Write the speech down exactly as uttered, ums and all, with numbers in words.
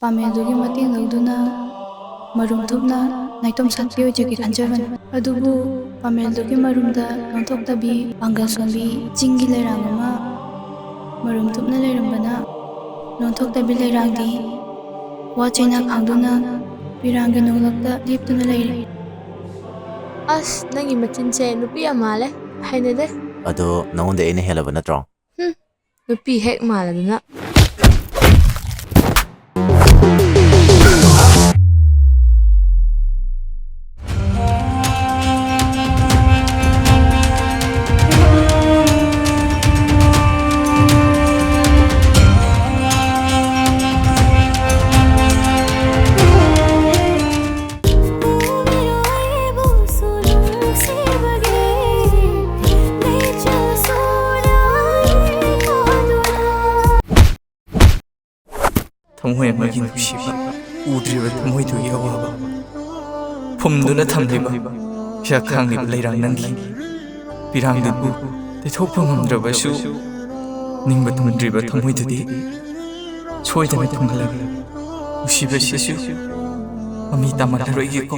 ꯄꯥꯃꯦꯜꯗꯨꯒꯤ ꯃꯇꯦꯡ ꯂꯧꯗꯨꯅ ꯃꯔꯨꯝ ꯊꯨꯞꯅ ꯅꯥꯏꯇꯣꯝ ꯁꯥꯠꯄꯤ ꯑꯣꯏꯖꯒꯦ ꯈꯟꯖꯕꯅꯤ꯫ ꯑꯗꯨꯕꯨ ꯄꯥꯃꯦꯜꯗꯨꯒꯤ ꯃꯔꯨꯝꯗ ꯅꯣꯟꯊꯣꯛꯇꯕꯤ, ꯄꯥꯡꯒꯜ ꯁꯣꯟꯕꯤ ꯆꯤꯡꯒꯤ ꯂꯩꯔꯥꯡ ꯑꯃ ꯃꯔꯨꯝ ꯊꯨꯞꯅ ꯂꯩꯔꯝꯕꯅ, ꯅꯣꯟꯊꯣꯛꯇꯕꯤ ꯂꯩꯔꯥꯡꯗꯤ ꯋꯥ ꯆꯩꯅꯥ ꯈꯥꯡꯗꯨꯅ ꯄꯤꯔꯥꯡꯒꯤ ꯅꯣꯡꯂꯛꯇ ꯂꯦꯞꯇꯨꯅ ꯂꯩꯔꯦ꯫ ꯑꯁ, ꯅꯪꯒꯤ ꯃꯆꯤꯟꯁꯦ ꯅꯨꯄꯤ ꯌꯥꯝ ꯃꯥꯜꯂꯦ꯫ ꯍꯩꯅꯗꯦ꯫ ꯑꯗꯣ ꯅꯉꯣꯟꯗ ꯑꯩꯅ ꯍꯦꯜꯂꯕ ꯅꯠꯇ꯭ꯔꯣ? ꯍꯨꯝ, ꯅꯨꯄꯤ ꯍꯦꯛ ꯃꯥꯜꯂꯗꯅ꯫ ꯊꯃꯣꯏ ꯑꯃꯒꯤ ꯅꯨꯡꯁꯤꯕ, ꯎꯗ꯭ꯔꯤꯕ ꯊꯃꯣꯏꯗꯨꯒꯤ ꯑꯋꯥꯕ ꯐꯨꯝꯗꯨꯅ ꯊꯝꯂꯤꯕ, ꯍꯤꯌꯥꯛ ꯈꯥꯡꯂꯤꯕ ꯂꯩꯔꯥꯡ ꯅꯪꯒꯤ ꯄꯤꯔꯥꯡꯗꯨꯕꯨ ꯇꯩꯊꯣꯛꯄ ꯉꯝꯗ꯭ꯔꯕꯁꯨ, ꯅꯤꯡꯕ ꯊꯨꯡꯗ꯭ꯔꯤꯕ ꯊꯃꯣꯏꯗꯨꯗꯤ ꯁꯣꯏꯗꯅ ꯊꯨꯡꯍꯜꯂꯒꯦ꯫ ꯅꯨꯡꯁꯤꯕꯁꯤꯁꯨ ꯃꯃꯤ ꯇꯥꯃꯜꯂꯔꯣꯏꯒꯦꯀꯣ꯫